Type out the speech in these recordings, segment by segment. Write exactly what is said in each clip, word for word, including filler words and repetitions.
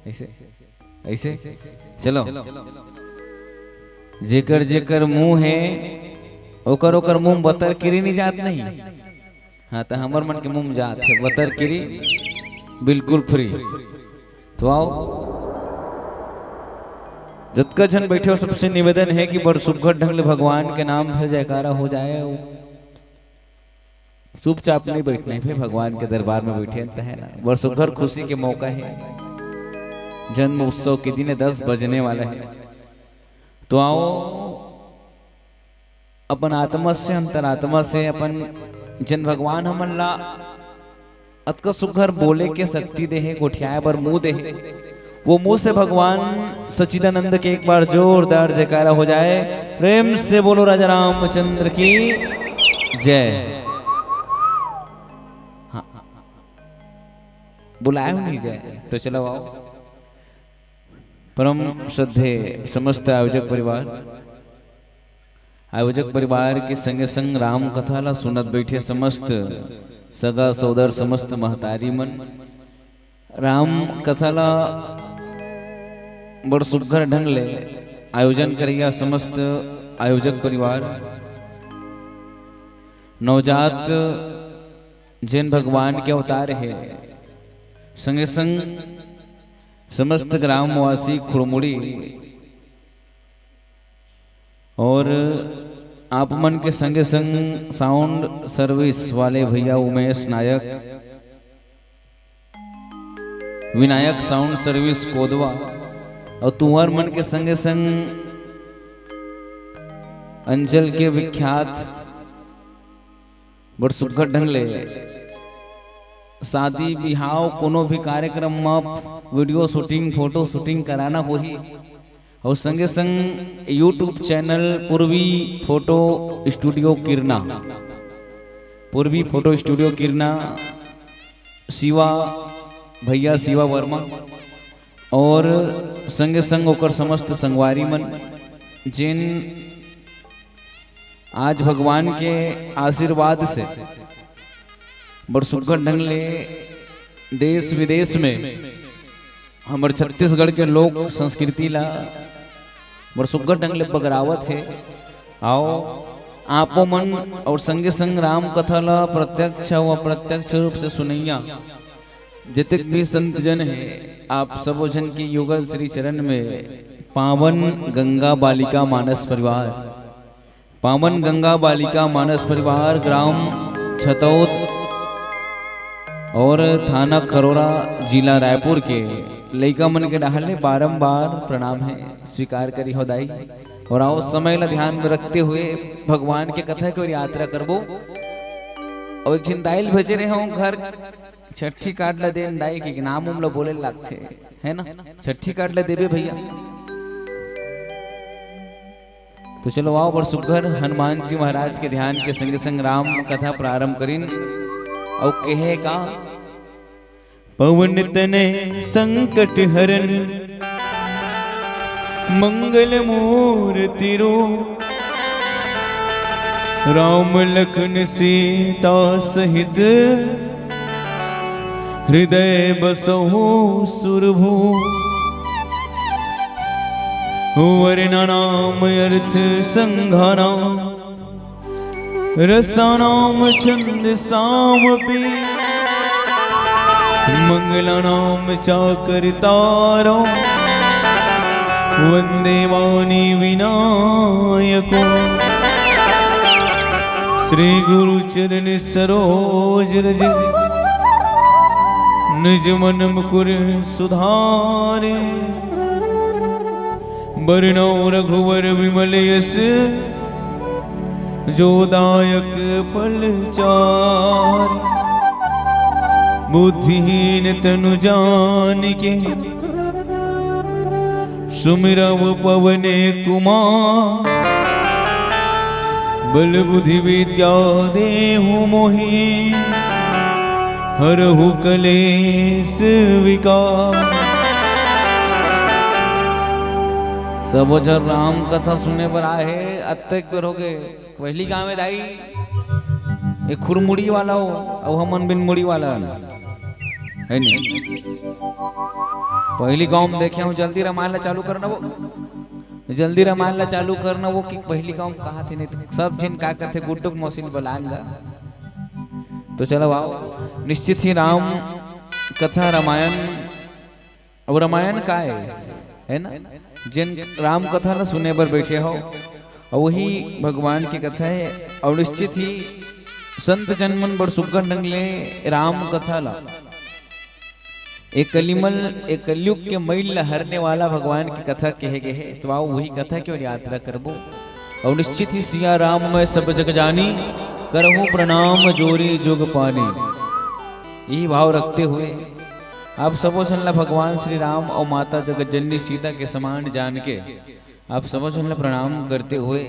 ऐसे, ऐसे। चलो, जेकर जेकर मुंह हे, ओकर ओकर मुंह बतर किरी नहीं जात नहीं। हाँ, तो हमर मन के मुंह में जात हे बतर किरी, बिल्कुल फ्री। तो आओ, जतका झन बैठे हो, सबसे निवेदन हे कि बड़ सुघर ढंग ले भगवान के नाम से जयकारा हो जाए। चुपचाप नहीं बैठना हे, फिर भगवान के दरबार में बैठे त हे ना, बड़ सुघर खुशी के मौका हे, जन्म उत्सव के दिन दस बजने वाला हे। तो आओ, अपन आत्मा से, अंतरात्मा से, अपन जेन भगवान हमन ला अतका सुघर बोले के शक्ति दे हे, गोठियाए बर मुंह दे हे, वो मुंह से भगवान सच्चिदानंद के एक बार जोरदार जयकारा हो जाए, प्रेम से बोलो राजा रामचंद्र की जय। हाँ, बुलाए हो नहीं जय, तो चलो आओ। परम श्रद्धे समस्त आयोजक परिवार, आयोजक परिवार के संगे संग राम कथा ला सुनत बैठे समस्त सगा सोदर, समस्त महतारी मन, राम कथा ला बड़ सुघर ढंग ले आयोजन करैया समस्त आयोजक परिवार, नवजात जेन भगवान के अवतार हे, संगे संग समस्त ग्रामवासी खुड़मुड़ी और आप मन के संगे संग साउंड सर्विस वाले भैया उमेश नायक, विनायक साउंड सर्विस कोदवा और तुहर मन के संगे संग अंचल के विख्यात बड़ सुघर ढंग ले शादी बिहाव कोनो भी कार्यक्रम म वीडियो शूटिंग, फोटो शूटिंग कराना होही और संगे संग YouTube चैनल पूर्वी फोटो स्टूडियो किरना, पूर्वी फोटो स्टूडियो किरना, शिवा भैया, शिवा वर्मा और संगे संग ओकर समस्त संगवारी मन, जेन आज भगवान के आशीर्वाद से बड़ सुघर ढंग ले देश विदेश में हमर छत्तीसगढ़ के लोक संस्कृति ला बड़ सुघर ढंग ले बगरावत हे। आओ, आपो मन और संगे संग राम कथा ला प्रत्यक्ष व अप्रत्यक्ष रूप से सुनैया जतेक भी संत जन हे, आप सबो झन के युगल श्री चरण में पावन गंगा बालिका मानस परिवार, पावन गंगा बालिका मानस परिवार, ग्राम छतौत और थाना खरोरा, जिला रायपुर के लइका मन के डहार ले बारंबार प्रणाम हे, स्वीकार करी हो दाई। और आओ, समय ला ध्यान में रखते हुए भगवान के कथा के ओर यात्रा करबो। और एक झिन दाई ल भेजे रहे हूँ घर, छठी कार्ड ला देन दाई के नाम उम ला बोले लागथे, है ना? छठी कार्ड ला देबे भैया। तो चलो आओ, बड़ सुघर हनुमान जी महाराज के ध्यान के संगे संग राम कथा प्रारंभ करिन। अउ कहे का, पवन तनय संकट हरन, मंगल मूर्ति रूप। राम लखन सीता सहित, हृदय बसहु सुरभूप। वरना नाम अर्थ संघाना, रसानाम छंद सामपि, मंगलानाम चाकर तारो, वंदे वाणी विनायको। श्री गुरु चरण सरोज रज, निज मन मुकुर सुधारे। बरनउँ रघुवर विमल यश, जो दायक फल चारि। बुद्धिहीन तनु जानिके, सुमिरउँ पवन कुमार। बल बुद्धि विद्या देहु मोहि, हरहु कलेस विकार। सबो झन राम कथा सुने बर आए हे, अतेक बेर होगे। पहिली गाँव में दाई, एक खुरमुड़ी वाला हो, अउ हमन बिन मुड़ी वाला हन। है नी? पहली गांव में देखे हूँ, जल्दी रामायण ला चालू करना वो, जल्दी रामायण ला चालू करना वो कि पहली गांव में कहा थे, नहीं तो सब झिन का कथे, गुड्डुक मौसिन बलान गा। तो चलो आओ, निश्चित ही राम कथा रामायण, अब रामायण का है, है ना? जिन राम कथा ला सुने बर बैठे हो, और वही भगवान की कथा है। और निश्चित ही संत जन मन बड़ सुग्घर ढंग ले राम कथा ला, एक कलिमल, एक कलयुग के मैल ला हरने वाला भगवान की कथा कहे गए है। तो आओ, वही कथा की ओर यात्रा करबो। और निश्चित ही सिया राम मैं सब जग जानी, करहूँ प्रणाम जोरी जुग पानी। यही भाव रखते हुए आप सबो झन ला भगवान श्री राम और माता जगत जननी सीता के समान जान के आप सबो झन ला प्रणाम करते हुए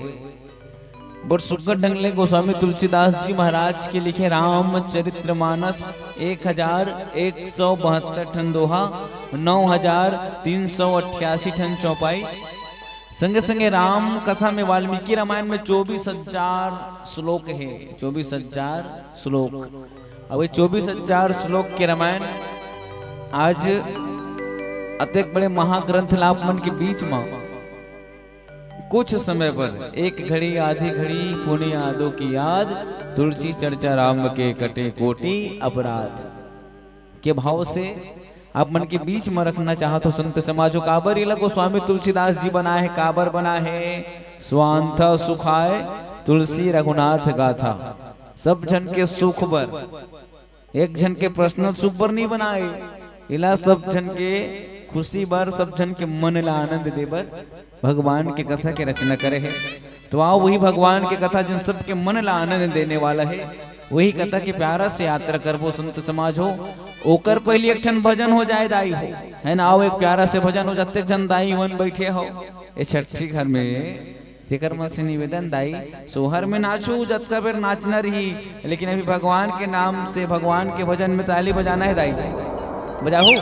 बड़ सुग्घर ढंग ले गोस्वामी तुलसीदास जी महाराज के लिखे रामचरित मानस एक हजार एक सौ बहत्तर ठन दोहा, नौ हजार तीन सौ अट्ठासी ठन चौपाई, संगे संगे राम कथा में वाल्मीकि रामायण में चौबीस हजार श्लोक है, चौबीस हजार श्लोक। अब ये चौबीस हजार श्लोक के रामायण आज अतेक बड़े महाग्रंथ ला आप मन के बीच में कुछ समय पर एक घड़ी आधी घड़ी पुनि आदो की याद, तुलसी चर्चा राम के कटे कोटि अपराध के भाव से आप मन के बीच में रखना चाहत हो संत समाजो। काबर इला गोस्वामी तुलसीदास जी बनाए है, काबर बनाए है? स्वांथा सुखाय तुलसी रघुनाथ गाथा, सब झन के सुख बर, एक झन के पर्सनल सुख बर नहीं बनाए, इला सब झन के खुशी बर, सब झन के मन ला आनंद दे बर भगवान के कथा के रचना करे है। तो आओ, वही भगवान के कथा जिन सबके मन ला आनंद देने वाला है, वही कथा के प्यारा से यात्रा करबो संत समाज हो। ओकर पहले एक ठन भजन हो जाए दाई हो, है ना? आओ, एक प्यारा से भजन हो, जत्ते झन दाई मन बैठे हो ए छठी घर में, तेकर मन से निवेदन दाई, सोहर में नाचू, जतका बेर नाचना रही, लेकिन अभी भगवान के नाम से, भगवान के भजन में ताली बजाना है दाई, बजाहू।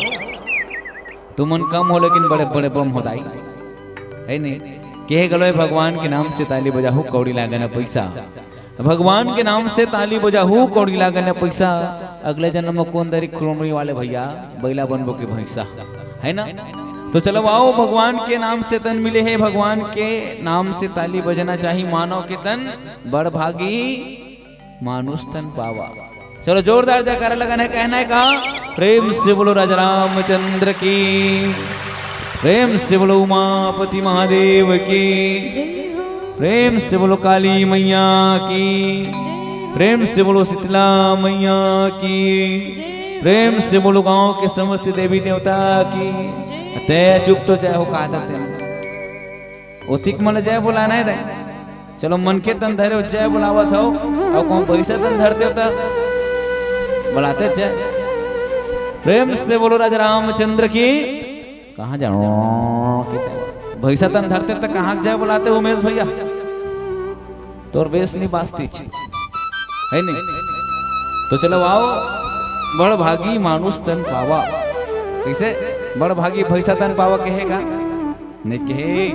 तुमन कम हो लेकिन बड़े बड़े बम हो दाई, है नहीं? कहे गलो है, भगवान के नाम से ताली बजाहू, कौड़ी लागे ना पैसा। भगवान के नाम से ताली बजाहू, कौड़ी लागे ना पैसा। अगले जन्म में कोन दरी, खुरमरी वाले भैया, बैला बनबो के भैंसा, है ना? तो चलो आओ, भगवान के नाम से तन मिले है, भगवान के नाम से ताली बजना चाहिए। मानव के तन बड़ भागी, मानुष तन पावा। चलो, जोरदार जयकारा लगाना है, कहना है का? प्रेम से बोलो राजा रामचंद्र की, प्रेम से बोलो उमापति महादेव की, प्रेम से बोलो काली मैया की, प्रेम से बोलो शीतला मैया की, प्रेम से बोलो गांव के समस्त देवी देवता की। ते चुप तो जय हो, कहा था तेने? ओतिक मन जय बोलाना है दे। चलो, मनखे तन धरे हो, जय बोलावत हो, और कौन पैसा तन धरते हो त बोलाते जय। प्रेम से बोलो राजा रामचंद्र की। कहाँ जाओ? भैंसा तन धरते त कहाँ जय बोलाते उमेश भैया? तोर बेस नहीं बाजती छी, है नहीं? तो चलो आओ, बड़ भागी मानुष तन पावा। कैसे बड़ भागी भैंसा तन पावा कहेगा? नहीं कहे,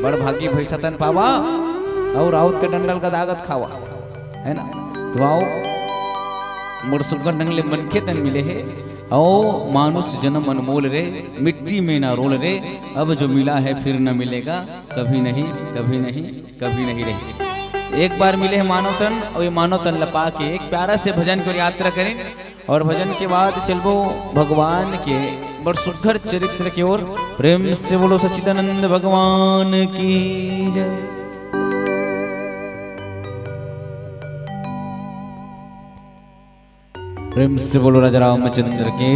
बड़ भागी भैंसा तन पावा और राउत के डंडल का दागत खावा, है ना? तो आओ, मोर सुग्घर ढंग ले मनखे तन मिले है। आओ, मानुष जन्म अनमोल रे, मिट्टी में ना रोल रे, अब जो मिला है फिर न मिलेगा, कभी नहीं, कभी नहीं, कभी नहीं रे। एक बार मिले है मानव तन, और ये मानव तन लपा के एक प्यारा से भजन को यात्रा करें, और भजन के बाद चलबो भगवान के बड़ सुघर चरित्र के ओर। प्रेम से बोलो सच्चिदानंद भगवान की जय। प्रेम से बोलो राजा रामचंद्र की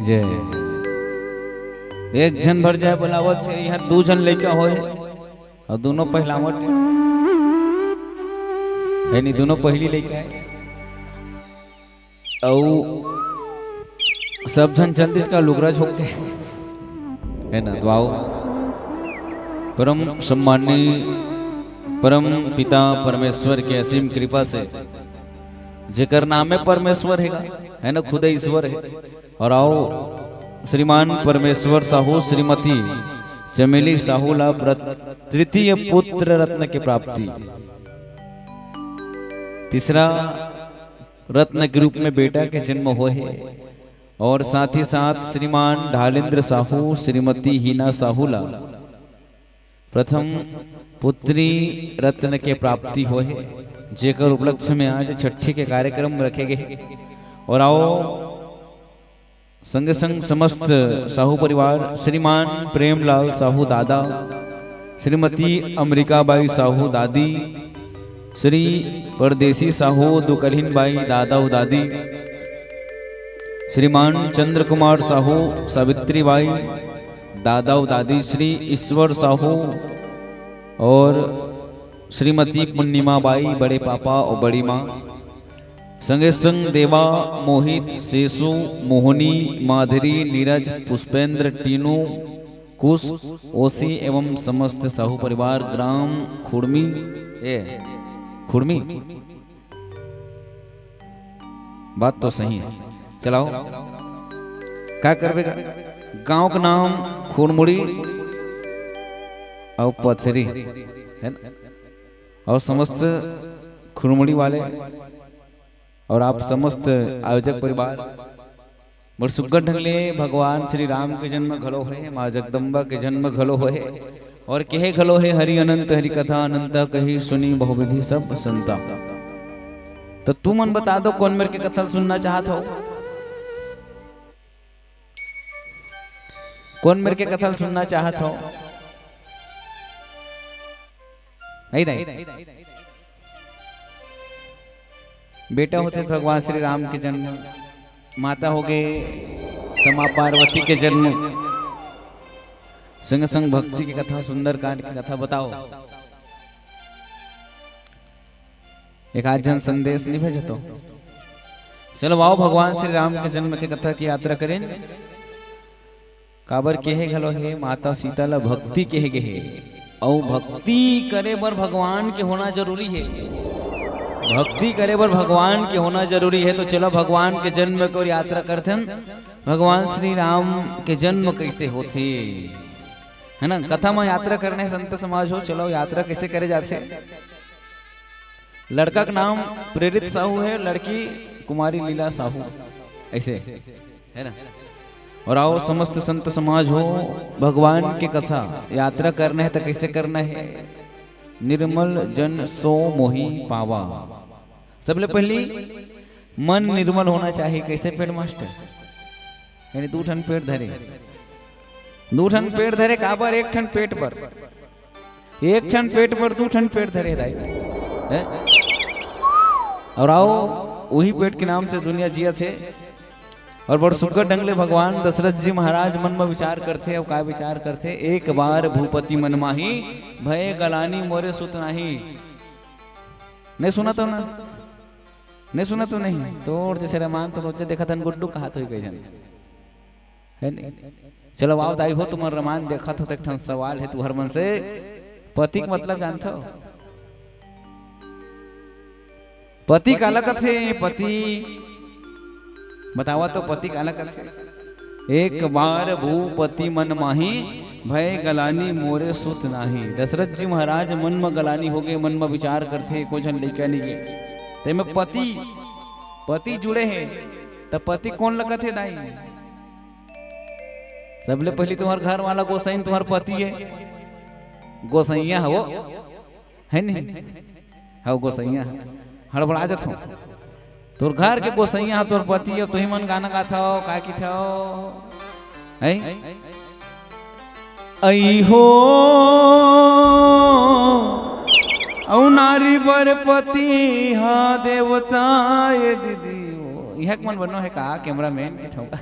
जय। एक झन भर जय बोलावत हे, यहाँ दू झन लइका होय और दोनों पहिलावट है नहीं, दोनों पहली लइका है। अउ सब झन चल दिस का लुगरा झोंक के, है ना? तो आओ, परम सम्मानी परम पिता परमेश्वर के असीम कृपा से, जेकर नामे परमेश्वर हेगा, है ना, खुदे ईश्वर है। और आओ, श्रीमान परमेश्वर साहू, श्रीमती चमेली साहू ला प्र-, तृतीय पुत्र रत्न के प्राप्ति, तीसरा रत्न के रूप में बेटा के जन्म होय हे। और साथ ही साथ श्रीमान ढालेंद्र साहू, श्रीमती हीना साहू ला प्रथम पुत्री रत्न के प्राप्ति होए हे, जेकर उपलक्ष्य में आज छठी के कार्यक्रम रखे गए हे। और आओ, संगे संग समस्त साहू परिवार, श्रीमान प्रेमलाल साहू दादा, श्रीमती अमरिका बाई साहू दादी, श्री परदेसी साहू दुकलहीन बाई दादा अउ दादी, श्रीमान चंद्र कुमार साहू, सावित्री बाई, दादा अउ दादी, श्री ईश्वर साहू और श्रीमती पूर्णिमा बाई, बड़े पापा और बड़ी माँ, संगे संग देवा, मोहित, सेसु, मोहनी, माधुरी, नीरज, पुष्पेंद्र, टीनू, कुश, ओसी एवं समस्त साहू परिवार, ग्राम खुड़मी, ए, खुड़मी, बात तो सही है। चलाओ, का करबे का? गांव का नाम खुड़मुड़ी और पथरी, है ना? और समस्त खुड़मुड़ी वाले और आप समस्त आयोजक परिवार, बड़ सुग्घर ढंग ले भगवान श्री राम के जन्म घलो होए, माँ जगदम्बा के जन्म घलो होए, और केहे घलो हे, हरि अनंत हरि कथा अनंता, कही सुनी बहुविधि सब संता। तो तुमन बता दो, कोन मेर के कथा सुनना चाहत हो? कोन मेर के कथा सुनना चाहत हो? नहीं, नहीं। बेटा होथे भगवान श्री राम के जन्म, माता होगे त माँ पार्वती के जन्म, संग संग भक्ति के कथा, सुंदरकांड के कथा बताओ। एक आध झन संदेश नहीं भेजो तो। चलो आओ, भगवान श्री राम के जन्म के कथा की यात्रा करें। काबर केहे घलो हे, माता सीता ला भक्ति केहे गे हे, अउ भक्ति करे बर भगवान के होना जरूरी हे। भक्ति करे बर भगवान के होना जरूरी हे। तो चलो, भगवान के जन्म के ओर यात्रा करथन। भगवान श्री राम के जन्म कैसे होथे, है ना? कथा में यात्रा करने संत समाज हो, चलो, यात्रा कैसे करे जाथे? लड़का का नाम प्रेरित साहू है, लड़की कुमारी लीला साहू, ऐसे, है ना? और आओ, समस्त संत समाज हो, भगवान के कथा यात्रा करना है तो कैसे करना है? निर्मल जन सो मोहि पावा। सबले पहली मन निर्मल होना चाहिए। कैसे पेड़ मास्टर? यानी दू ठन पेड़ धरे, दू ठन पेड़ धरे, काबर? एक ठन पेट बर, एक ठन पेट बर दू ठन पेड़ धरे दाई, हैं? और आओ, वही पेट के नाम से दुनिया जियत हे। और बड़ सुग्घर ढंग ले भगवान दशरथ जी महाराज मन म विचार करथे। अउ का विचार करथे? एक बार भूपति मन माही, भय गलानी मोरे सुत नाही। नहीं सुना तो ना, नहीं सुना तो नहीं। तोर जैसे रमान तो रोजे देखत हन गुड्डू कहत होई कई झन, है नहीं? चलो आओ दाई हो, तुमन रमान देखत हो तो एक ठन सवाल है तुहर मन से, पति के मतलब जानथो? पति काला कथे? पति बतावा तो, पति काला कथे? एक बार भूपति मन माही, भय गलानी मोरे सुत नाही। दशरथ जी महाराज मन म गलानी हो गए, मन म विचार करथे, एको झन लइका नहीं गे। तेमे पति, पति जुड़े हे, त पति कोन ल कथे दाई? सबले पहली तुम्हर घर वाला गोसाई तुम्हर पति हे, गोसैया हवो, है नहीं? हव गोसैया, हड़बड़ा जाथो। तोर घर के गोसैया ह तोर पति हे, तुही मन गाना गाथव, का किथव? हैं? ऐ हो, अउ नारी बर पति हा देवता, ये दीदी, वो इहक मन बनो है का, कैमरामैन किथव का?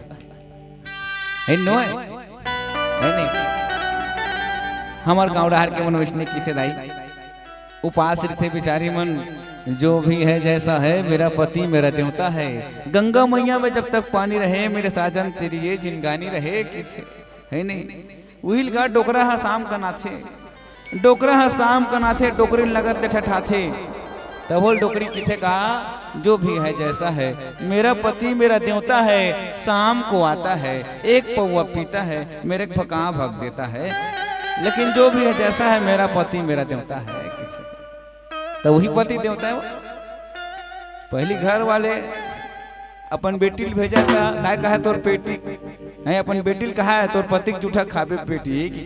है नो है? है नहीं? हमर गाँव डहार के मन वैसने किथे दाई। उपास रिथे बिचारी मन, जो भी है जैसा है, मेरा पति मेरा देवता है। गंगा मैया में जब तक पानी रहे, मेरे साजन तेरी ये जिनगानी रहे, किथे, है नहीं? उहिल का डोकरा हा शाम कन आथे, डोकरा हा शाम कन आथे, डोकरी लगत ले ठठाथे। तब बोल डोकरी किथे का, जो भी है जैसा है, मेरा पति मेरा देवता है, शाम को आता है, एक पौवा पीता है, मेरे भका भग देता है। लेकिन जो भी है जैसा है, मेरा पति मेरा देवता है। तो वही पति देवता है वो। पहली घर वाले अपन बेटी ल भेजा का, काय कहा तोर बेटी है, अपन बेटी ल कहा है तोर पति के जूठा खाबे बेटी, है कि,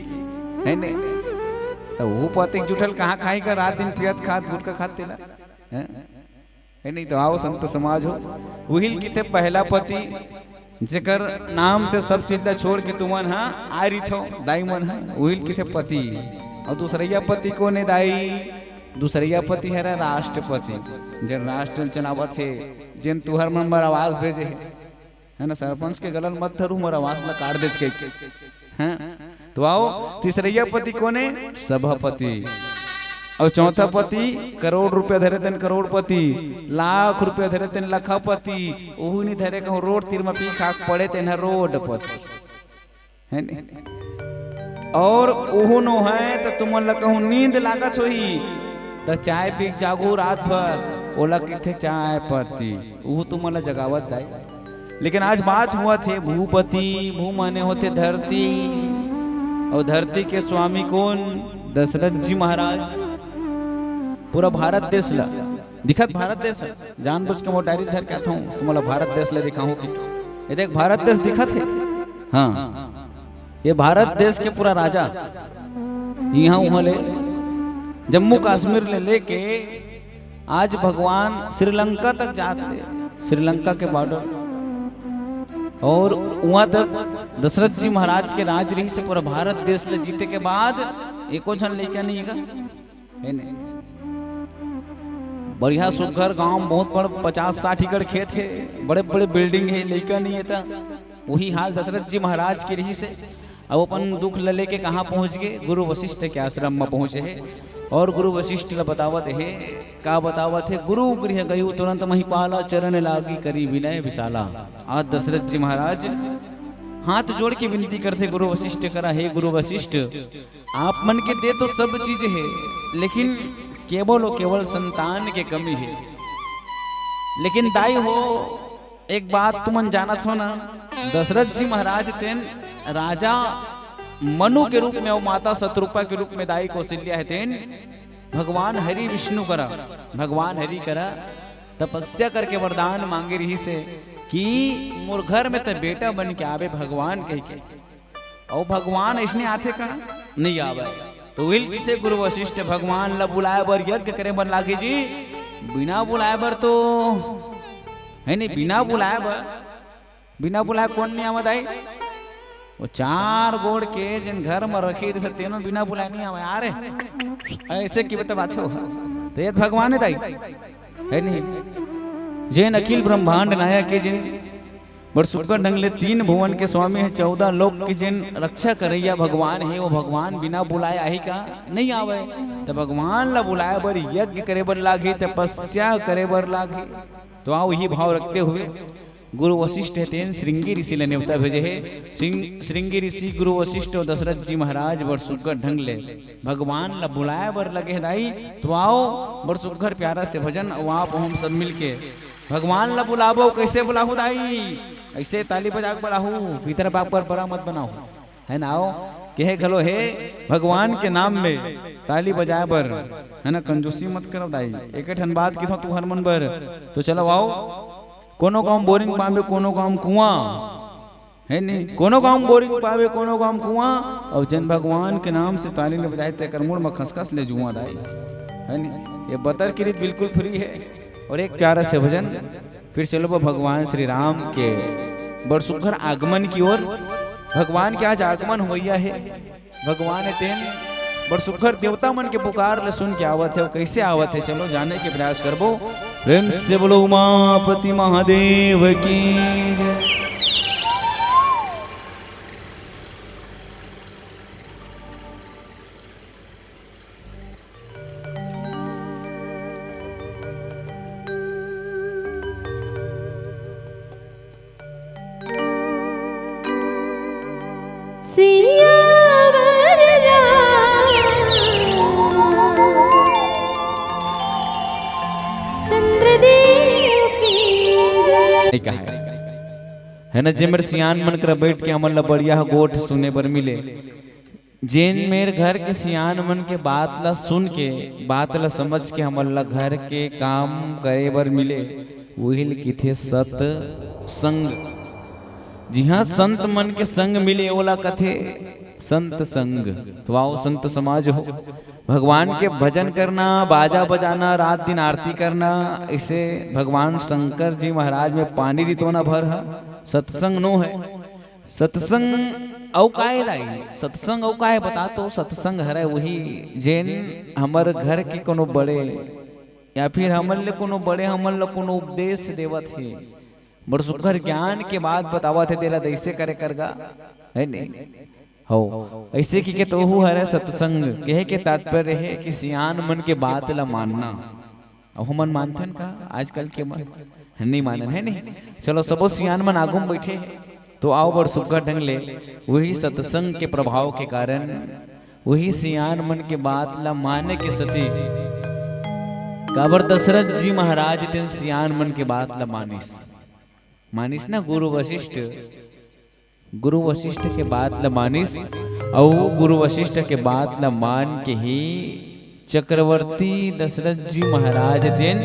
है ने? तो वो पति के जूठा ल कहाँ खाही का, रात दिन पियत खात गुटखा खात तेला, है? है नहीं? तो आओ संत समाज हो, उहिल किथे पहला पति, जेकर नाम से सब चीज ला छोड़ के तुमन हा आ रही छो, दाई मन हा, उहिल किथे पति। और दूसरैया पति कोन ए दाई? दूसरैया पति हरे राष्ट्रपति, जेन राष्ट्र चलावत हे, जेन तुहर मन बर आवास भेजे हे, है ना? सरपंच के गलन मत धरू, मोर आवास ला काट देच के, हैं? तो आओ, तीसरैया पति कोन ए? सभापति। और चौथा पति, करोड़ रुपया धरे तेन करोड़पति, लाख रुपया धरे तेन लखपति, ओहू नहीं धरे, कहूँ रोड तीर में पी खाक पड़े तेन ह रोडपति, है ने? और ओहू नो है तो तुमन ला कहूँ नींद लागत होही, तो चाय पी के जागू रात भर, ओला किथे चाय पत्ती, ओहू तुमन ला जगावत दाई। लेकिन आज बात हुआ थे भूपति, भू माने होते धरती, और धरती के स्वामी कोन? दशरथ जी महाराज। पूरा भारत देश ला दिखत, भारत देश जानबूझ के मोर डायरी धर के आथों, तुमला भारत देश ला दिखाहूं कि ये देख भारत देश दिखत हे। हाँ, ये भारत देश के पूरा राजा इहाँ उहाँ ले, जम्मू कश्मीर ले लेके आज भगवान श्रीलंका तक जात हे, श्रीलंका के बॉर्डर। और उहाँ तक दशरथ जी महाराज के राज रहिसे पूरा भारत देश ले जीते के बाद एको झन लइका नहीं हे का? है नहीं? बढ़िया सुघर गांव, बहुत बड़, पचास साठ एकड़ खेत हे, बड़े बड़े बिल्डिंग हे, लइका नहीं हे त उही हाल दशरथ जी महाराज के रहिसे। अब अपन दुख ल लेके कहाँ पहुँच गे? गुरु वशिष्ठ के आश्रम में पहुँचे हे। और गुरु वशिष्ठ ल बतावत हे, का बतावत हे? गुरु गृह गयो तुरंत महिपाला, चरण लागी करी विनय विशाला। आज दशरथ जी महाराज हाथ जोड़ के विनती करथे गुरु वशिष्ठ करा, हे गुरु वशिष्ठ, आप मन के दे तो सब चीज हे, लेकिन केवल और केवल संतान के कमी हे। लेकिन दाई हो, एक बात तुमन जानत हो ना, दशरथ जी महाराज तेन राजा मनु के रूप में और माता शतरूपा के रूप में दाई कौशल्या हे तेन भगवान हरि विष्णु करा, भगवान हरि करा तपस्या करके वरदान मांगे रहिसे कि मोर घर में त बेटा बन के आवे भगवान कह के। अउ भगवान अइसने आथे का? नहीं आवे। तो उहिल किथे गुरु वशिष्ठ भगवान ला बुलाए बर, यज्ञ करे बर लागे जी, बिना बुलाए बर तो, है नहीं, बिना बुलाए बर, बिना बुलाए कोन नहीं आवे दाई? वो चार गोड़ के जिन घर में रखी रहिथे, तेनो बिना बुलाए नहीं आवे। अरे, ऐसे की बता बात हो? तो ये भगवान हे दाई, है नहीं? जेन अखिल ब्रह्मांड नायक हे, जिन बड़ सुग्घर ढंग ले तीन भुवन के स्वामी हे, चौदह लोक के जिन रक्षा करैया भगवान हे, वो भगवान बिना बुलाए आही का? नहीं आवे। तो भगवान ला बुलाए बर यज्ञ करे बर लागही, तपस्या करे बर लागही। तो आओ, यही भाव रखते हुए गुरु वशिष्ठ हे तेन श्रृंगी ऋषि ला नेवता भेजे हे। श्रृंग-, श्रृंगी ऋषि गुरु वशिष्ठ और दशरथ जी महाराज बड़ सुग्घर ढंग ले भगवान ला बुलाए बर लगे हे दाई। तो आओ, बड़ सुग्घर प्यारा से भजन, अउ आप हम सब मिलके भगवान ला बुलाबो। कैसे बुलाहू दाई? ऐसे ताली बजा के बुलाहू, भीतर बाप बर बड़ा मत बनाहू, है ना? आओ, कहे घलो हे भगवान के नाम में ताली बजाए बर, है ना, कंजूसी मत करो दाई। एक ठन बात किथों तुहर मन बर, तो चलो आओ, कोनो गाँव बोरिंग पावे, कोनो गाँव कुआं, है नहीं? कोनो गाँव बोरिंग पावे, कोनो गाँव कुआं, और जन भगवान के नाम से ताली नहीं बजाए, तेकर मुड़ में खसखस ले जुआं दाई, है नहीं? ये बतर की रीत बिल्कुल फ्री है। और एक प्यारा से भजन, फिर चलो वो भगवान श्री राम के बड़ सुग्घर आगमन की ओर। भगवान के आज आगमन होइया है। भगवान हे तेन बड़ सुग्घर देवता मन के पुकार ल सुन के आवत हे। अउ कैसे आवत हे, चलो जाने के प्रयास करबो। प्रेम से बोलो उमापति महादेव की जय। सियावर राम चंद्रदेव की जय। नहीं कहा है, है ना, जे मेरे सियान मन कर बैठ के हमन ला बढ़िया गोठ सुने बर मिले। जेन मेर घर के सियान मन के बात ला सुन के, बात ला समझ के हमन ला घर के काम करे बर मिले, उही ल किथे सत संग। जिहां संत मन के संग मिले, ओला कथे संत संग। तो आओ संत समाज हो, भगवान के भजन करना, बाजा बजाना, रात दिन आरती करना, इसे भगवान शंकर जी महाराज में पानी रितोना भर ह सत्संग नो है। सत्संग अउ काय दाई? सत्संग अउ काय बता तो? सत्संग हरय वही, जेन हमर घर के कोनो बड़े या फिर हमन ले कोनो बड़े हमन ल कोनो उपदेश देवत हे, बड़ सुघर ज्ञान के बात बतावत हे, तेला तइसे करे करगा, है नहीं? हो, ऐसे कि के तोहू हरय सत्संग। कहे के तात्पर्य है कि सियान मन के बात ला मानना। अब हमन मानथन का आजकल के मन? नहीं मानन, है नहीं? चलो, सबो सियान मन आगू में बैठे हैं, तो आओ बड़ सुघर ढंग ले वही सत्संग के प्रभाव के कारण वही सियान मन के बात ला माने के सती काबर दशरथ जी महाराज तेन सियान मन के बात ला मानिस। मानिस ना गुरु वशिष्ठ, गुरु वशिष्ठ के बात ला मानिस। अउ गुरु वशिष्ठ के बात ला मान के ही चक्रवर्ती दशरथ जी महाराज तेन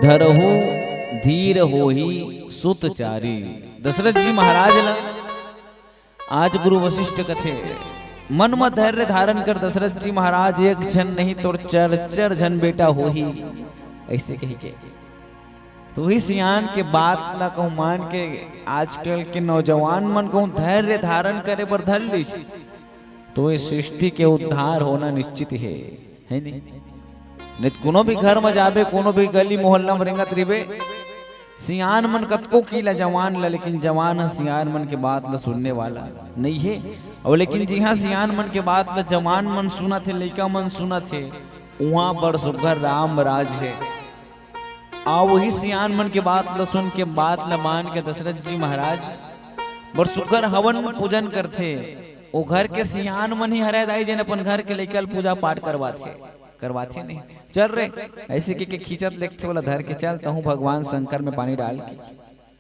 धरहु धीर होही सुत चारी। दशरथ जी महाराज ला आज गुरु वशिष्ठ कथे, मन म धैर्य धारण कर दशरथ जी महाराज, एक झन नहीं तोर चार चार झन बेटा होही, ऐसे कही के। तो वही सियान के बात ला कहूँ मान के आजकल के नौजवान मन कहूँ धैर्य धारण करे बर धर लीस, तो ये सृष्टि के उद्धार होना निश्चित है, है नहीं? नहीं तो कोनो भी घर में जाबे, कोनो भी गली मोहल्ला में रेंगत रहिबे, सियान मन कतको की ला जवान ला, लेकिन जवान ह सियान मन के बात ला सुनने वाला नहीं है। और लेकिन जिहाँ सियान मन के बात ला जवान मन सुनत हे, लइका मन सुनत हे, उहाँ बड़ सुघर राम राज है। आ वही सियान मन के बात ला सुन के, बात ला मान के दशरथ जी महाराज बड़ सुघर हवन पूजन करथे। ओ घर के सियान मन ही हरय दाई, जेन अपन घर के लइका ल पूजा पाठ करवाथे, करवाथे नहीं। चल रे, ऐसे के, के खींचत लेगथे, ओला धर के चल, तहूँ भगवान शंकर में पानी डाल के,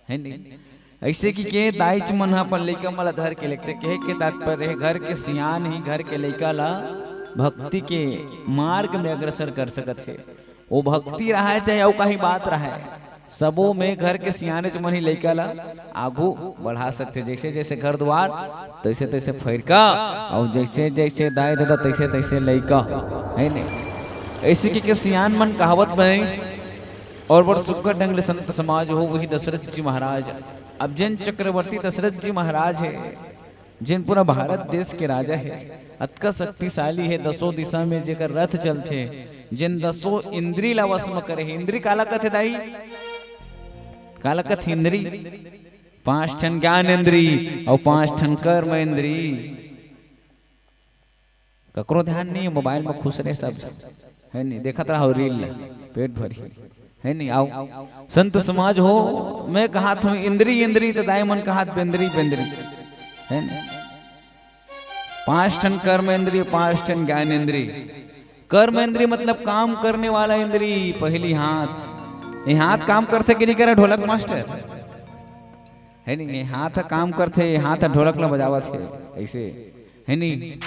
है नहीं? ऐसे कि के दाईच मन ह अपन लइका मन ला धर के लेगथे। कहे के तात्पर्य है, घर के सियान ही घर के लइका ला भक्ति के मार्ग में अग्रसर कर सकत हे। वो भक्ति रहे चाहे अउ कहीं बात रहे, सबो में घर के सियानेच मन ही लइका ला आगू बढ़ा सकथे। जैसे जैसे घर द्वार, तैसे तैसे फैरका, और जैसे जैसे दाई ददा, तैसे तैसे लइका, है नहीं? ऐसे के, के सियान मन कहावत बनिस। और बड़ सुघर ढंग ले संत समाज हो, वही दशरथ जी महाराज। अब जेन चक्रवर्ती दशरथ जी महाराज है, जेन पूरा भारत देश के राजा है, अतका शक्तिशाली है, दसों दिशा में जेकर रथ चलथे, जेन दसों इंद्री ला वश में करे है। इंद्री काला कथे दाई? काला कथे इंद्री? पांच ठन ज्ञान इंद्री और पांच ठन कर्म इंद्री। ककरो ध्यान नहीं है, मोबाइल में खुश रहे सब, है नहीं? देखत रहो रील ला, पेट भरी, है नहीं? आओ संत समाज हो, मैं कहात हूँ इंद्री इंद्री, तो दाई मन कहात बेंद्री बेंद्री, है नहीं? पांच ठन कर्म इंद्री, पांच ठन ज्ञान इंद्री। कर्म इंद्री मतलब काम करने वाला इंद्री, पहली हाथ। ये हाथ काम करथे कि नहीं करे ढोलक मास्टर? है नहीं? ये हाथ ह काम करथे, ये हाथ ह ढोलक ला बजावत हे, ऐसे, है नहीं?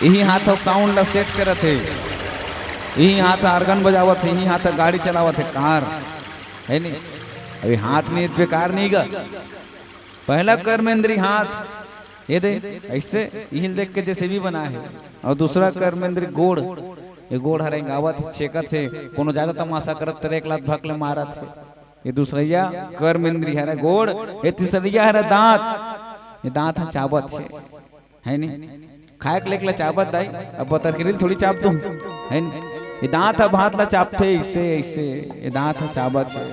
यही हाथ ह साउंड ला सेट करत हे, यही हाथ ह आर्गन बजावत हे, यही हाथ ह गाड़ी चलावत हे, कार, है नहीं? अभी हाथ नहीं बेकार नहीं गा। पहला कर्म इंद्री हाथ, ये दे, ऐसे यही देख के जैसे भी बना है। और दूसरा कर्म इंद्री गोड़, ये गोड़ हर रेंगावत हे, छेकत हे, कोनो ज्यादा तमाशा करत तेरे एक लात भक ले मारत हे। ये दूसरैया कर्म इंद्री हरे गोड़, ये तीसरैया हरे दांत। ये दांत ह चाबत हे, है नी? खाए के लेके ला चाबत दाई, अब बतरकेरी ल थोड़ी चाब दूं, है नी? ये दांत ह भात ला चाबथे, ऐसे, ऐसे, ये दांत ह चाबत हे।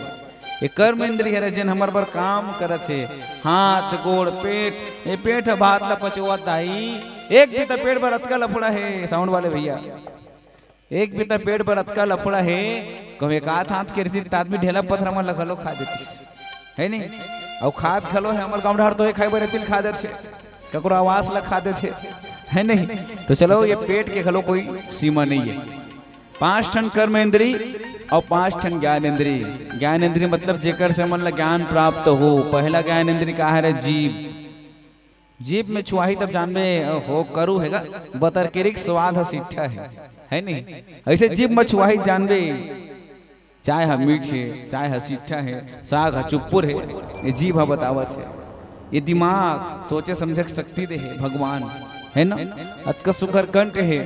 ये कर्म इंद्री हरे, जेन हमर बर काम करत हे। हाथ, गोड़, पेट, ये पेट ह भात ला पचोवत दाई। एक भी त पेट बर अतका लफड़ा हे, साउंड वाले भैया। एक बिता पेट बर अतका लफड़ा हे, कहूं एकात हाथ के रहितिस त आदमी ढेला पथरा मन ल घलो खा देतिस, है नहीं? अउ खात घलो हे, हमर गांव डहर तो हे खाए बर एतिल खा देथे, ककरो आवास ल खा देथे, है नहीं? तो चलो, ये पेट के घलो कोई सीमा नहीं है। पांच ठन कर्म इंद्री अउ पांच ठन ज्ञान इंद्री। ज्ञान इंद्री मतलब जेकर से मन ल ज्ञान प्राप्त हो। पहला ज्ञान इंद्री का हरे? जीभ। जीभ में छुआही तब जानबे, हो करू हेगा, बतरकेरी के स्वाद ह सिट्ठा हे, है नहीं? ऐसे जीभ में छुआही जानबे, चाय ह मीठ हे, चाय ह सीठा हे, साग ह चुप्पुर हे, ये जीभ ह बतावत हे, ये दिमाग सोचे समझे के शक्ति दे हे भगवान, है ना? अतका सुघर कंठ हे,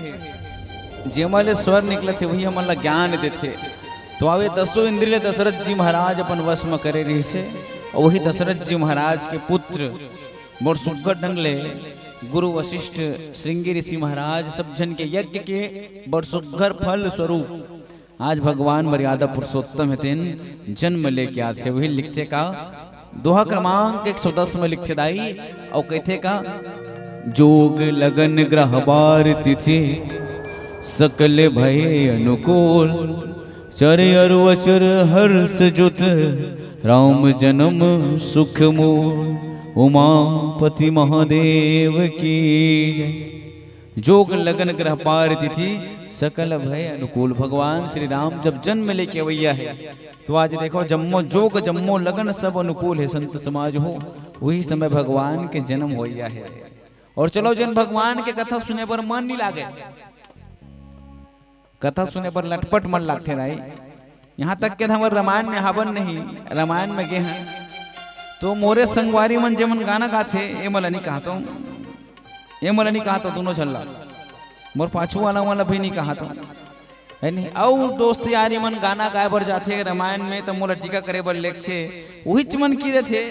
जेमा ले स्वर निकलत हे, वही हमन ला ज्ञान देथे। तो आवे दसों इंद्रिय ले दशरथ जी महाराज अपन वश म करे रहिस हे, और वही दशरथ जी महाराज के पुत्र बड़ सुघर ढंग ले गुरु वशिष्ठ श्रृंगी ऋषि महाराज सब झन के यज्ञ के बड़ सुघर फल स्वरूप आज भगवान मर्यादा पुरुषोत्तम हे तेन जन्म लेके आथे। वही लिखथे का, दोहा क्रमांक एक सौ दस में लिखथे दाई, अउ कहिथे का, जोग लगन ग्रह बार तिथि सकल भय अनुकूल, चर अरु अचर हर्ष जुत राम जन्म सुख मूल। उमापति महादेव की जय। जोग लगन ग्रह बार तिथि सकल भय अनुकूल। भगवान श्री राम जब जन्म लेके अवैया हे, तो आज देखो, जम्मो जोग, जम्मो लगन सब अनुकूल हे संत समाज हो, वही समय भगवान के जन्म होइया हे। और चलो, जन भगवान के कथा सुने बर मन नहीं लागे, कथा सुने बर लटपट मन लागथे दाई। यहाँ तक के हमर रामायण में हावन नहीं, रामायण में गे हैं, तो मोरे संगवारी मन जेमन गाना गाथे, ए मोला नहीं कहत हूँ, ए मोला नहीं कहत हूँ, दोनों झन ला, मोर पाछू वाला वाला भी नहीं कहत हूँ, है नहीं? अउ दोस्त यारी मन गाना गाए बर जाथे रामायण में, तो मोला टीका करे बर लेगथे, उहिच मन की देथे,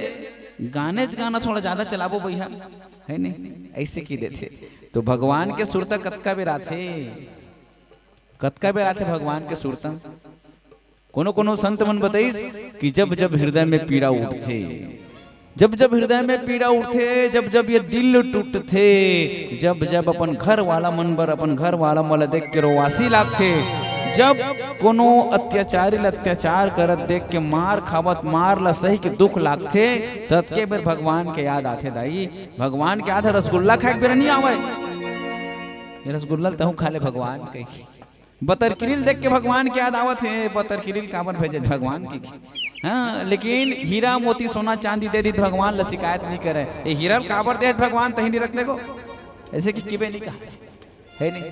गानेच गाना थोड़ा ज्यादा चलाबो भैया, है नहीं? ऐसे की देथे। तो भगवान के सुरता कतका बेर आथे, कतका बेर आथे भगवान के सुरता? कोनो कोनो संत मन बताइस कि जब जब हृदय में पीड़ा उठथे, जब जब हृदय में पीड़ा उठथे, जब जब ये दिल टूटथे, जब जब अपन घर वाला मन बर, अपन घर वाला मन ला देख के रोवासी लागथे, जब कोनो अत्याचारी ला अत्याचार करत देख के, मार खावत, मार ला सही के दुख लागथे, ततके बेर भगवान के याद आथे दाई। भगवान के याद ह रसगुल्ला खाए के बेरा नहीं आवय, ये रसगुल्ला ल तहूँ खा ले भगवान कहिके। बतरकिरी ल देख के भगवान के याद आवत हे, बतरकिरी ल काबर भेजे भगवान के? हाँ, लेकिन हीरा मोती सोना चांदी दे दी, भगवान ला शिकायत नहीं करे। ये हीरा ल काबर दे भगवान, तही नहीं रख देगो, ऐसे कि किबे नहीं कहा, है नहीं?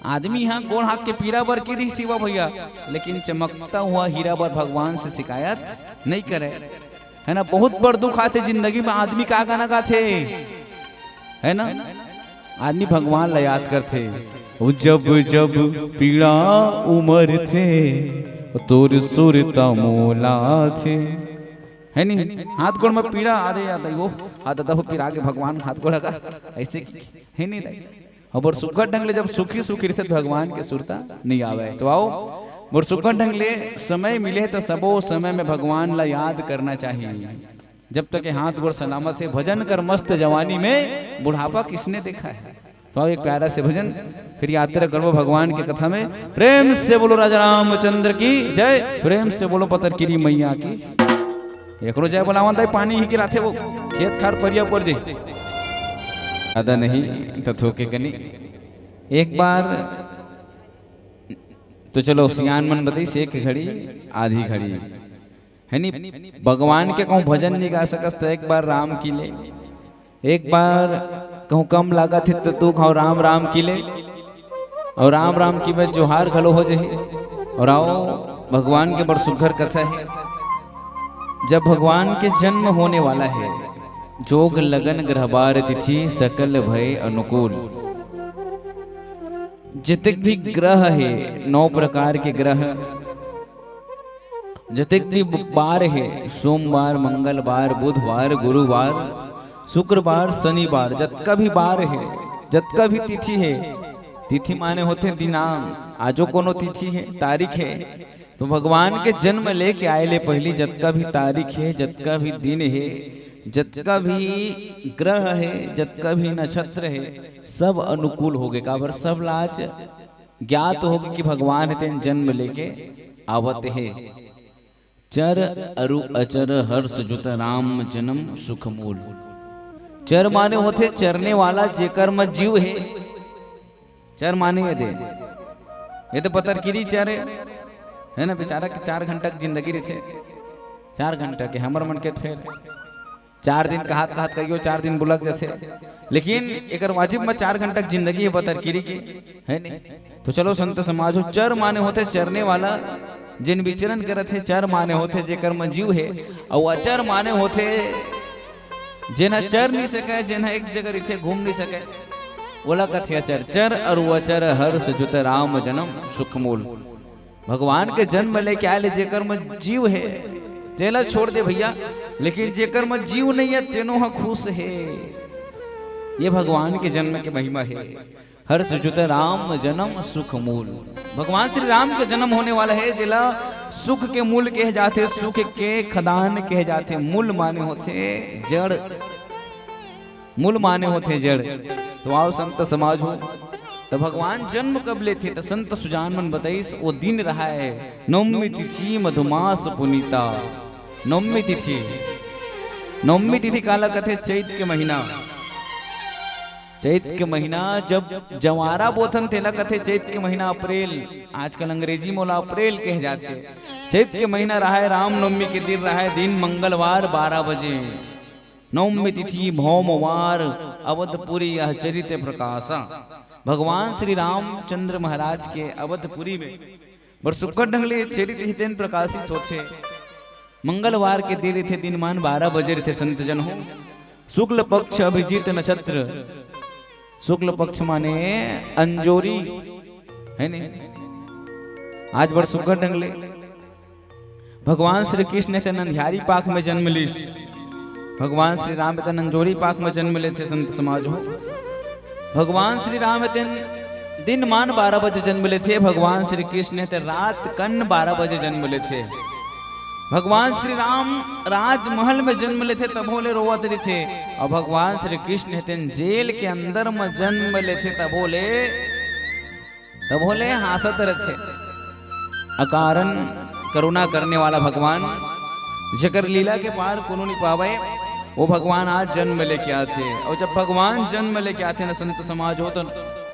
आदमी हाँ गोड़ हाथ के पीड़ा बर की रही शिवा भैया, लेकिन चमकता हुआ हीरा बर भगवान से शिकायत नहीं करे, है ना? बहुत बड़ दुख आथे जिंदगी में, आदमी का गाना गाथे, है ना? आदमी भगवान ला याद करथे, "ओ जब जब पीड़ा उमरथे, ओ तोर सुरता मोला आथे।" है नी? हाथ गोड़ में पीड़ा, अरे याद आई, ओ, आ दादा हो, पीड़ा के भगवान हाथ गोड़ का, ऐसे की, है नी दाई? और बड़ सुघर ढंग ले जब सुखी सुखी रहिथे, भगवान के सुरता नहीं आवे। तो आओ, बड़ सुघर ढंग ले समय मिले तो सबो समय में भगवान ला याद करना चाहिए। जब तक ये हाथ गोड़ सलामत है, भजन कर मस्त जवानी में, बुढ़ापा किसने देखा है? तो आओ, एक प्यारा से भजन, फिर यात्रा करबो भगवान के कथा में। प्रेम से बोलो राजा रामचंद्र की जय, प्रेम से बोलो पतरकिरी मैया की। एकरो जय बोलावन दाई, पानी ही गिराथे वो, खेत खार परिया पर जे। ज्यादा नहीं तो थोके कनी। एक बार तो चलो, सियान मन बताइस, एक घड़ी, आधी घड़ी, है नी? भगवान के कहूँ भजन नहीं गा सकस, तो एक बार राम की ले, एक बार कहूँ कम लागत है, तो तू कहूँ राम राम की ले, और राम राम की बस जोहार घलो हो जाही। और आओ, भगवान के बड़ सुघर कथा है। जब भगवान के जन्म होने वाला है, जोग लगन ग्रहबार तिथि सकल भय अनुकूल। जितक भी ग्रह है, नौ प्रकार के ग्रह, जतेक भी बार हे, सोमवार, मंगलवार, बुधवार, गुरुवार, शुक्रवार, शनिवार, जतका भी बार हे, जतका भी तिथि हे, तिथि माने होथे दिनांक, आजो कोनो तिथि हे, तारीख हे, तो भगवान के जन्म लेके आए ले पहिली जतका भी तारीख हे, जतका भी दिन हे, जतका भी ग्रह हे, जतका भी नक्षत्र हे, सब अनुकूल होगे। काबर? सब ला आज ज्ञात होगे कि भगवान तेन जन्म लेके आवत हे। चर अरु अचर हर्ष जुत राम जन्म सुख मूल। चर माने होथे चरने वाला, जेकर म जीव हे। चर माने ये दे, ये तो पतरकिरी चर हे, है ना? बेचारा के चार घंटा के जिंदगी रहिथे, चार घंटा के, हमर मन के फेर चार दिन कहत कहत कहियो चार दिन बुलक जथे, लेकिन एकर वाजिब म चार घंटा के जिंदगी हे पतरकिरी के, है नहीं? तो चलो संत समाज हो, चर माने होथे चरने वाला, जेन विचरण करत हे, चर माने होथे जेकर म जीव हे, अउ अचर माने होथे जेन ह चर नइ सकय, जेन ह एक जगह रहिथे, घूम नइ सकय, ओला कथे अचर। चर अरु अचर हर्ष जुत राम जनम सुख मूल। भगवान के जन्म लेके आए ले जेकर म जीव हे, तेला छोड़ दे भैया, लेकिन जेकर म जीव नइ हे, तेनो ह खुश हे। ये भगवान के जन्म के महिमा हे। हर्ष जुत राम जनम सुख मूल। भगवान श्री राम के जन्म होने वाला हे, जेला सुख के मूल कहे जाथे, सुख के खदान कहे जाथे। मूल माने होथे जड़, मूल माने होथे जड़। तो आओ संत समाज हो, त भगवान जन्म कब लेथे? त संत सुजान मन बताइस, ओ दिन रहय नवमी तिथि मधुमास पुनीता। नवमी तिथि, नवमी तिथि काला कथे? चैत के महीना। चैत के महीना जब जंवारा बोथन, तेला कथे चैत के महीना, अप्रैल। आजकल अंग्रेजी म ओला अप्रैल कहे जाथे। चैत के महीना रहय, रामनवमी के दिन रहय, दिन मंगलवार, बारह बजे। नवमी तिथि भौमवार, अवधपुरी यह चरित प्रकाशा। भगवान श्री रामचंद्र महाराज के अवधपुरी में बड़ सुग्घर ढंग ले चरित हे तेन प्रकाशित होथे। मंगलवार के दिन रहिथे, दिनमान बारह बजे रहिथे संत जन हो। शुक्ल पक्ष अभिजीत नक्षत्र, शुक्ल पक्ष माने अंजोरी, हे ने? आज बड़ सुग्घर ढंग ले भगवान श्री कृष्ण हे तेन अंधियारी पाख में जन्म लिस। भगवान श्री राम हे तेन अंजोरी पाख में जन्म लेथे संत समाज हो। भगवान श्री राम हे तेन दिनमान बारह बजे जन्म लेथे, भगवान श्री कृष्ण हे तेन रात कन बारह बजे जन्म लेथे। भगवान श्री राम राजमहल में जन्म लेथे, तभो ले रोवत रहिथे, अउ भगवान श्री कृष्ण हे तेन जेल के अंदर में जन्म लेथे, तभो ले, तभो ले हाँसत रहिथे। अकारन करुणा करने वाला भगवान, जेकर लीला के पार कोनो नइ पावय, वो भगवान आज जन्म लेके आथे। अउ जब भगवान जन्म लेके आथे न संत समाज हो, तो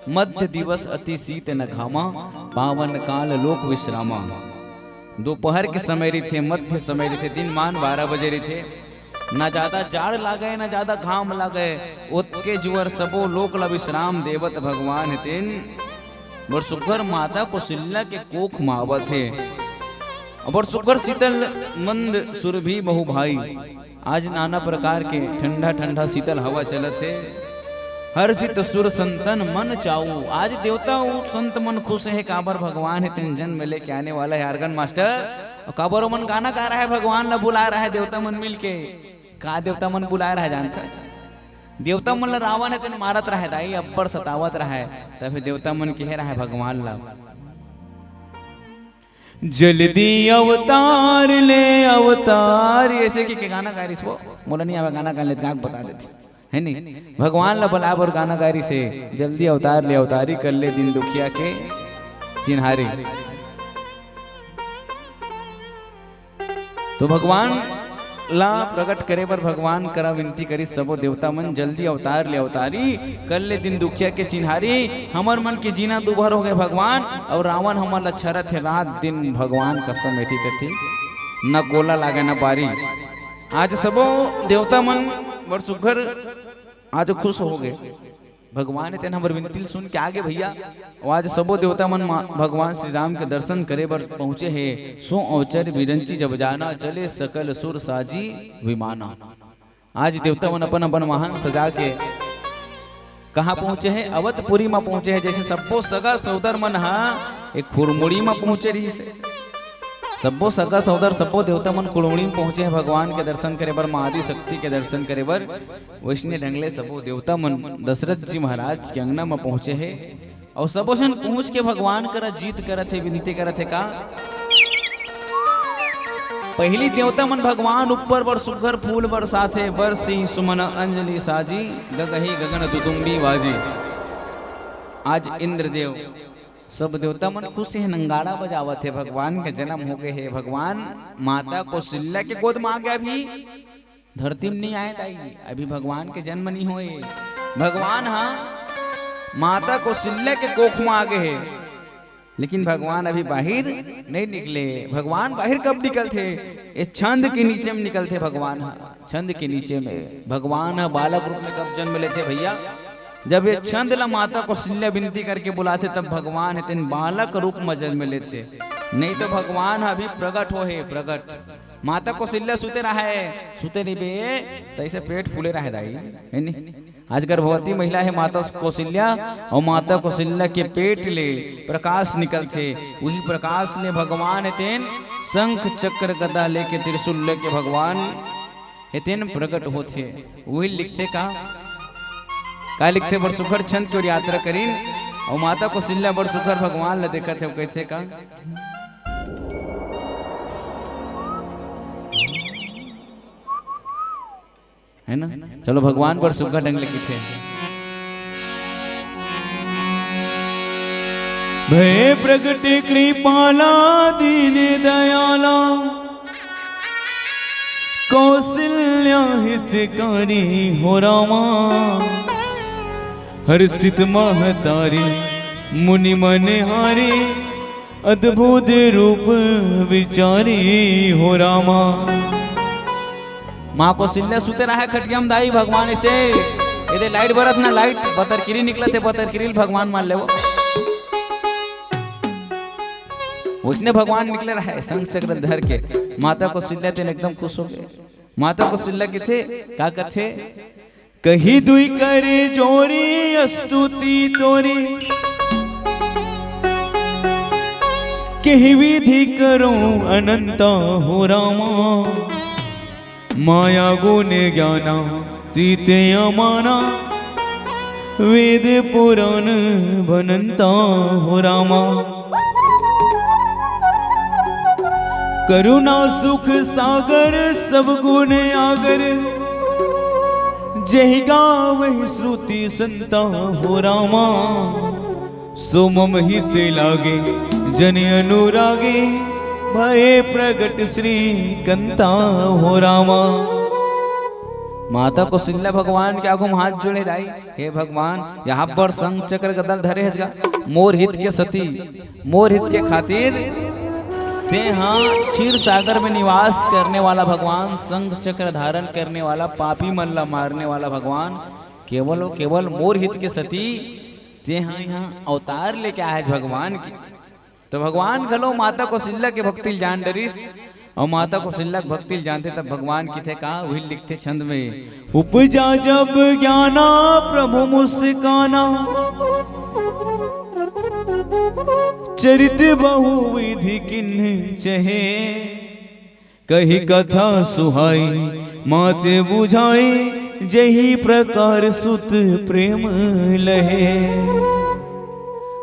मध्य दिवस अति शीत न घामा, पावन काल लोक विश्रामा। दोपहर के समय रहिथे, मध्य समय रहिथे, दिनमान बारह बजे रहिथे। ना जादा जाड़ लागय, ना जादा घाम लागय, ओतके जुवर सबो लोक ला विश्राम देवत भगवान हे तेन बड़ सुग्घर माता कौशल्या के कोख म आवत हे। बड़ सुग्घर शीतल मंद सुरभि बहु भाई। आज नाना प्रकार के ठंडा ठंडा शीतल हवा चलत हे। हर्षित सुर संतन मन चाऊ। आज देवता अउ संत मन खुश हे, काबर भगवान हे तेन जन्म लेके आने वाला हे। Organ master, अउ काबर ओमन गाना गा रहा हे, भगवान ला बुला रहा हे देवता मन मिलके। का देवता मन बुलाए रहा हे जानथस? देवता मन ला रावण हे तेन मारत रहा हे दाई, अब्बड़ सतावत रहा हे। त फेर देवता मन कहे रहा हे भगवान ला, "जल्दी अवतार ले अवतार।" ऐसे कहिके गाना गा रिहिस वो। मोला नइ आवय गाना गा ले, त गा के बता देथे, हे नी? भगवान ला बलाए बर गाना गा रिहिस हे, "जल्दी अवतार ले अवतारी, कर ले दीन दुखिया के चिन्हारी।" तो भगवान ला प्रगट करे बर भगवान करा विनती करिस सबो देवता मन, "जल्दी अवतार ले अवतारी, कर ले दीन दुखिया के चिन्हारी। हमर मन के जीना दूभर हो गे भगवान, अउ रावण हमर ला छरत हे रात दिन भगवान कसम एती तेती, न कोला लागे न बारी।" आज सबो देवता मन बड़ सुग्घर आज खुश हो गे। भगवान हे तेन हमर विनती ल सुन के आगे भैया। अउ आज सबो देवता मन मा-, भगवान श्री राम के दर्शन करे बर पहुंचे हे। सो अवचर बिरंची जब जाना, चले सकल सुर साजी विमाना। आज देवता मन अपन अपन वाहन सजा के कहाँ पहुंचे हे? अवधपुरी म पहुंचे हे। जैसे सब्बो सगा सौदर मन ह एक खुरमुड़ी म पहुंचे रहिस हे। सब्बो सगा सौदर, सब्बो देवता मन खुरमुड़ी म पहुंचे हे भगवान के दर्शन करे बर, माँ आदि शक्ति के दर्शन करे बर। वैसने ढंग ले सबो देवता मन दशरथ जी महाराज के अंगना म पहुंचे हे, अउ सबो झन पहुंच के भगवान करा जीत करत हे, विनती करत हे का? पहिली देवता मन भगवान ऊपर बड़ सुग्घर फूल बरसाथे, बरसी सुमन अंजलि साजी, गगही गगन दुदुम्बी बाजी। आज इंद्रदेव, सब देवता मन खुश हे, नंगाड़ा बजावत हे, भगवान के जन्म हो गे हे, भगवान माता कौशल्या के गोद म आ गे अभी। धरती म नइ आए दाई, अभी भगवान के जन्म नइ होए। भगवान ह माता कौशल्या के कोख म आ गे हे, लेकिन भगवान अभी बाहिर नइ निकले। भगवान बाहिर कब निकलथे? ये छंद के नीचे म निकलथे भगवान ह। छंद के नीचे म भगवान ह बालक रूप म कब जन्म लेथे भैया? जब ये छंद ला माता कौशल्या विनती करके बुलाथे, तब भगवान हे तेन बालक रूप म जन्म लेथे। नहीं तो भगवान ह अभी प्रगट हो हे, प्रगट। माता कौशल्या सुते रहे, सुते नहीं बे, तैसे पेट फूले रहे दाई, है नी? आज गर्भवती महिला हे माता कौशल्या, और माता कौशल्या के पेट ले प्रकाश निकलथे। वही प्रकाश ले भगवान हे तेन शंख चक्र गदा लेके, त्रिशूल लेके भगवान हे तेन प्रगट होथे। वही लिखथे का, का लिखथे? बड़ सुघर छंद के ओर यात्रा करिन, और माता कौशल्या बड़ सुघर भगवान ला देखत हे, कहिथे का, है ना? चलो, भगवान बड़ सुघर ढंग ले किथे। भय प्रगट कृपाला दीन दयाला, कौशल्या हितकारी हो रामा। हर्षित महतारी मुनि मन हारी, अद्भुत रूप विचारी हो रामा। माँ कौशल्या सुते रहे खटिया म दाई, भगवान इसे, ये दे लाइट बरत ना, लाइट बतरकिरी निकलत हे, बतरकिरी ल भगवान मान लेवो। वइसने भगवान निकले रहे शंख चक्र धर के। माता कौशल्या तेन एकदम खुश हो गए। माता कौशल्या किथे, का कथे? कही दुई कर जोरी स्तुति तोरी, कही विधि करो अनंता हो रामा। माया गुण ज्ञाना तीत अमाना, वेद पुराण भनंता हो रामा। करुणा सुख सागर सब गुण आगर, जहि गावहि श्रुति संता हो रामा। सो मम हित लागे जन अनुरागे, भय प्रगट श्रीकंता हो रामा। माता कौशल्या भगवान के आगू म हाथ जोड़े दाई, हे भगवान, यहाँ पर शंख चक्र गदा ल धरे हस गा, मोर हित के सती, मोर हित के खातिर तें हा क्षीर सागर में निवास करने वाला भगवान, शंख चक्र धारण करने वाला, पापी मन ला मारने वाला भगवान, केवल और केवल मोर हित के सती तें हा यहाँ अवतार लेके आए हस भगवान की। तो भगवान घलो माता कौशल्या के भक्ति ल जान डरिस, और माता कौशल्या के भक्ति ल जानथे, तब भगवान किथे का, वही लिखथे छंद में, उपजा जब ज्ञाना प्रभु मुस्काना, चरित बहुविधि किन्ह चहे, कही कथा सुहाई माते बुझाई, जही प्रकार सुत प्रेम लहे।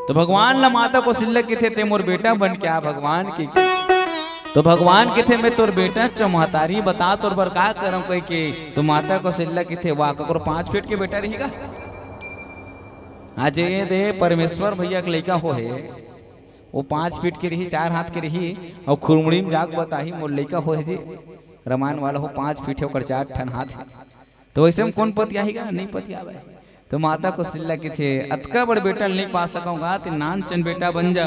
तो भगवान ला माता कौशल्या किथे, ते मोर बेटा बन के आ भगवान की। तो भगवान किथे, मैं तोर बेटा चमहतारी, बता तोर बर का करम कह के। तो माता कौशल्या किथे, वाह, ककरो पाँच फीट के बेटा रही का? आज ये दे परमेश्वर भैया के लइका हो हे, वो पाँच फीट के रही, चार हाथ के रही, और खुरमुड़ी में जाके बताही, मोर लइका हो हे जी, रामायण वाला हो, पाँच फीट हे, ओकर चार ठन हाथ हे। तो वैसे में कौन पतियाही का? नहीं पतियावे। तो माता कौशल्या किथे, अतका बड़ बेटा नहीं पा सकूंगा, ते नान चन बेटा बन जा।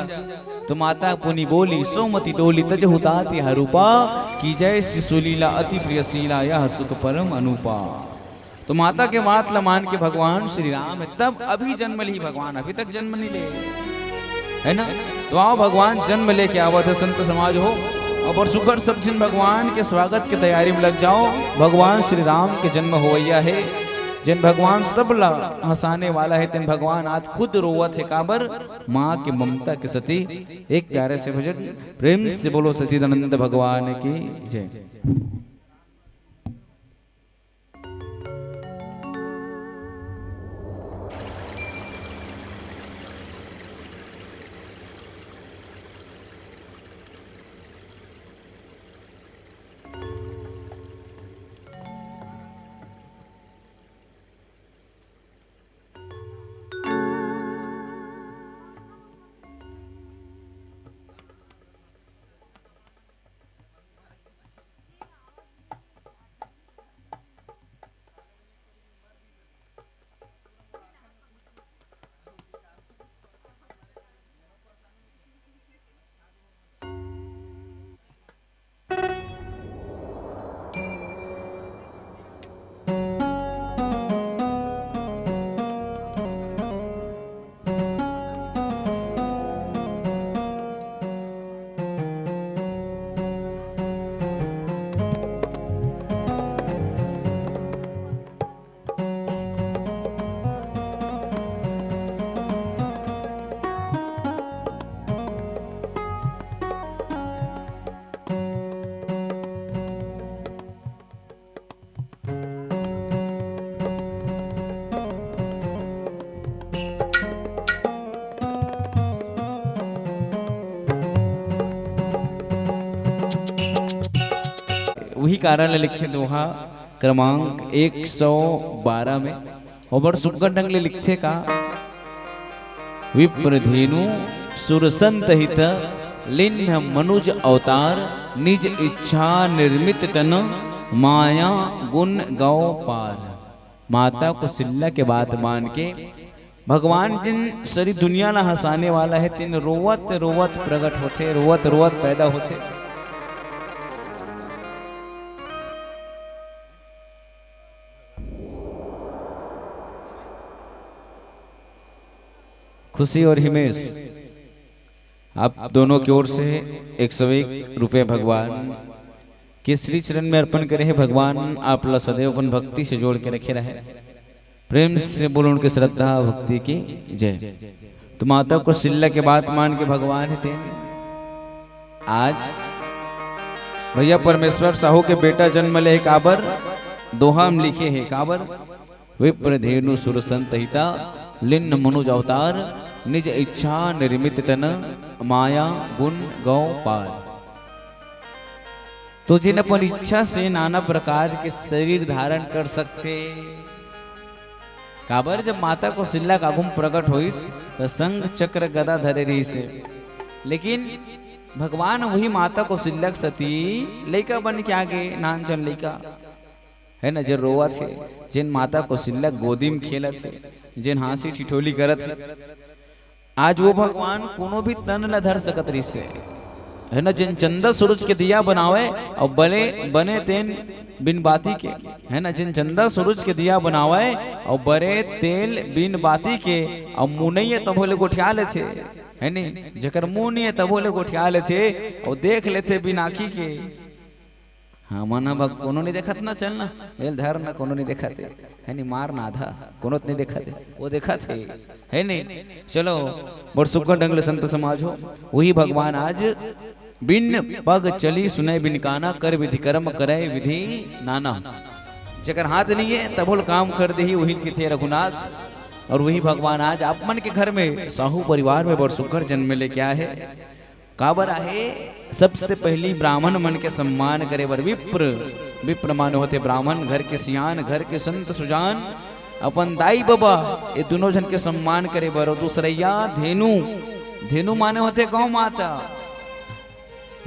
तो माता पुनि बोली, सो मति डोली तजहु तात यह रूपा, कीजय शिशुलीला अति प्रिय शीला, यह सुख परम अनूपा। तो माता के बात ल मान के भगवान श्री राम तब अभी जन्म ली, भगवान अभी तक जन्म नहीं ले, है ना? तो आओ भगवान जन्म लेके आवत हे संत समाज हो, और सुघर सब झिन भगवान के स्वागत के तैयारी में लग जाओ। भगवान श्री राम के जन्म होवैया हे, जेन भगवान सब ला हंसाने वाला हे, तेन भगवान आज खुद रोवत हे। काबर? माँ के ममता के सती। एक प्यारे से भजन, प्रेम से बोलो सच्चिदानंद भगवान की जय। कारन ले लिखथे दोहा क्रमांक एक सौ बारह में, ओबर सुग्घर ढंग ले लिखथे का, विप्र धेनु सुर संत हित, लिन्ह मनुज अवतार, निज इच्छा निर्मित तन, माया गुण गौ पार। माता कौशल्या के बात मान के भगवान जिन सरी दुनिया ला हंसाने वाला है, तेन रोवत रोवत प्रगट होथे, रोवत रोवत पैदा होथे। खुशी और हिमेश, आप दोनों की ओर से एक सौ एक रुपये भगवान के श्री चरण में अर्पण करे हे। भगवान आप ला सदैव अपन भक्ति से जोड़ के रखे रहे। प्रेम से बोलो उनके श्रद्धा भक्ति की जय। तो माता कौशल्या के बात मान के भगवान हे तेन आज भैया परमेश्वर साहू के बेटा जन्म ले हे। काबर? दोहा में लिखे हे, काबर? विप्र धेनु सुर संत हिता, लिन्ह मनुज अवतार, निज इच्छा निर्मित तन, माया गुण गौ पार। तो जिन अपन इच्छा से नाना प्रकार के शरीर धारण कर सकथे, काबर जब माता कौशल्या के आगू म प्रगट होइस, त शंख चक्र गदा धरे रहिस हे। लेकिन भगवान वही माता कौशल्या के सती लइका बन के आ गे, नानचन लइका, है ना, जे रोवत हे, जेन माता कौशल्या के गोदी म खेलत हे, जेन हाँसी ठिठोली करत हे। आज वो भगवान कोनो भी तन ला धर सकत रहिस हे, है ना, जेन चंदा सूरज के दिया बनावे अउ बने, बने तेन बिन बाती के, है ना, जेन चंदा सूरज के दिया बनावे अउ बरे तेल बिन बाती के, अउ मुँह नइ हे तभो ले गोठिया लेथे, है नी, जेकर मुँह नइ हे तभो ले गोठिया लेथे अउ देख लेथे बिन आँखी के। हमन ह भग कोनो नइ देखत ना, चल ना, एल धर ना, कोनो नइ देखत हे, है नी, मार ना आधा, कोनो त नइ देखत हे, वो देखत हे, है नी। चलो, बड़ सुग्घर ढंग ले संत समाज हो, वही भगवान आज बिन पग चली सुनय बिन काना, कर विधि कर्म करय विधि नाना। जेकर हाथ नइ हे, तभो ल काम कर देही, वही ल किथे रघुनाथ। और वही भगवान आज आप मन के घर में साहू परिवार में बड़ सुग्घर जन्म लेके आए हे। काबर आहे? सबसे पहिली ब्राह्मण मन के सम्मान करे बर विप्र, विप्र माने होथे ब्राह्मण, घर के सियान, घर के संत सुजान, अपन दाई बबा, ये दुनों झन के सम्मान करे बर। अउ दूसरइया धेनु, धेनु माने होथे गौ माता,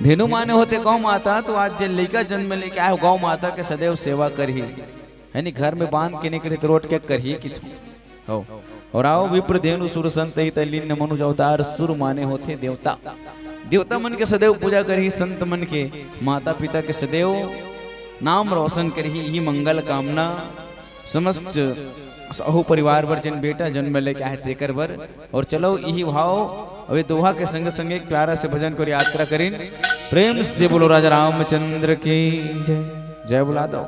धेनु माने होथे गौ माता। तो आज जे लइका जन्म लेके आए हो, गौ माता के सदैव सेवा करही, है नी? घर में बांध के नइ करही त रोट के करही किछु। हो। और आओ विप्र धेनु सुर संत हित, लिन्ह मनुज अवतार, सुर माने होथे देवता। देवता मन के सदैव पूजा करही, संत मन के, माता पिता के सदैव नाम रोशन करही, यही मंगल कामना समस्त साहू परिवार बर, जेन बेटा जन्म लेके आहे तेकर बर। और चलो यही भाव अउ ये दोहा के संग संग एक प्यारा से भजन को यात्रा करिन। प्रेम से बोलो राजा रामचंद्र की जय। जय बुला दो।